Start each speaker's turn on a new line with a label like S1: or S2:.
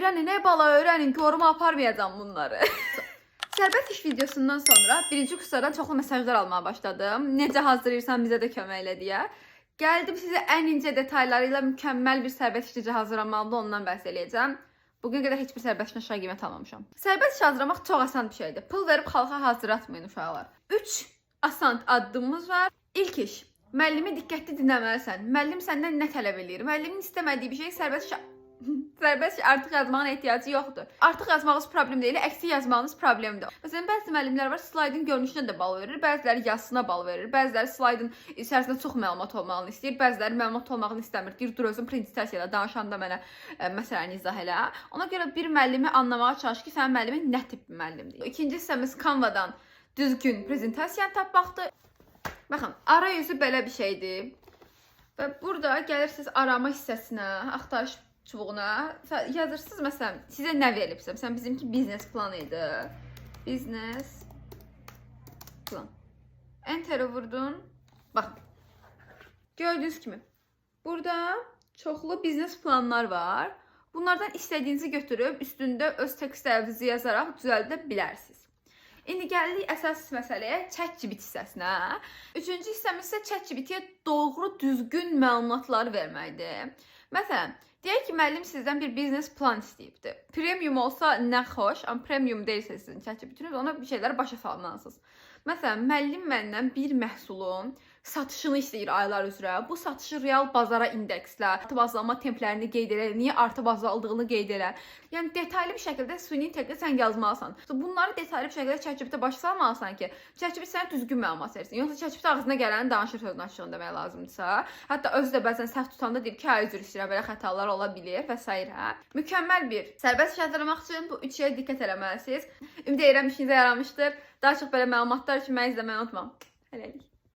S1: Öyrənin, ey bala, öyrənin, goruma aparmayacağam bunları. Sərbəst iş videosundan sonra birinci kurslardan çoxlu mesajlar almağa başladım. Necə hazırlayırsan, bizə də kömək elə deyə. Gəldim, sizə ən incə detayları ilə mükəmməl bir sərbəst iş necə hazırlanmalıdır, ondan bəhs eləyəcəm. Bugünə qədər heç bir sərbəst işdən aşağı qiymət almamışam. Sərbəst iş hazırlamaq çox asan bir şeydir. Pul verib xalqa hazırlatmayın, uşaqlar. 3 asan addımımız var. İlk iş. Müəllimi diqqətli dinləməlisən. Müəllim səndən nə tələb eləyir? Müəllimin istəmədiyi bir şey sərbəst iş artıq yazmağın ehtiyacı yoxdur. Artıq yazmağınız problem deyil, əksik yazmağınız problemdir. Məsələn, bəzi müəllimlər var, slaydın görünüşünə də bal verir, bəziləri yazısına bal verir, bəziləri slaydın içərisində çox məlumat olmağını istəyir, bəziləri məlumat olmağını istəmir. Deyir, dur özün prezentasiyada danışanda mənə məsələni izah elə. Ona görə bir müəllimi anlamağa çalış ki, sənin müəllimin nə tip bir müəllimdir. İkinci hissəmiz Canva-dan düzgün prezentasiyanı tapmaqdır. Baxın, arayüzü belə bir şeydir. Və burada gəlirsiniz arama hissəsinə, axtarış çubuğuna, yazırsınız, məsələn, sizə nə verilibsə. Məsələn, bizimki biznes plan idi. Biznes plan. Enter'ı vurdun. Bax. Gördüyünüz kimi burada çoxlu biznes planlar var. Bunlardan istədiyinizi götürüb üstündə öz tekstlərinizi yazaraq düzəldə bilərsiniz. İndi gəldik əsas məsələyə, ChatGPT hissəsinə. Üçüncü hissəmiz isə ChatGPT-yə doğru, düzgün məlumatları verməkdir. Məsələn, deyək ki, müəllim sizdən bir biznes plan istəyibdi. Premium olsa nə xoş, amma premium deyilsə sizin ChatGPT-niz, ona bir şeylər başa salmalısınız. Məsələn, müəllim məndən bir məhsulun satışını istəyir aylar üzrə. Bu satışı real bazara indekslə, artıb azalma templərini qeyd elə, niyə artıb azaldığını qeyd elə. Yəni detallı bir şəkildə süni intellektə sən yazmalısan. Bunları detallı bir şəkildə ChatGPT başa salmalısan ki, ChatGPT sənə düzgün məlumat versin. Yoxsa ChatGPT ağzına gələni danışır, sözün açığını demək lazımdırsa. Hətta özü də bəzən səhv tutanda deyir ki, hə, üzr istəyirəm, belə xətalar ola bilər və s. Mükəmməl bir sərbəst iş hazırlamaq üçün bu üç şeyə diqqət eləməlisiniz. Ümid edirəm işinizə yaramışdır. Daha çox belə məlumatlar üçün məni izləməyi unutmayın. Hələlik.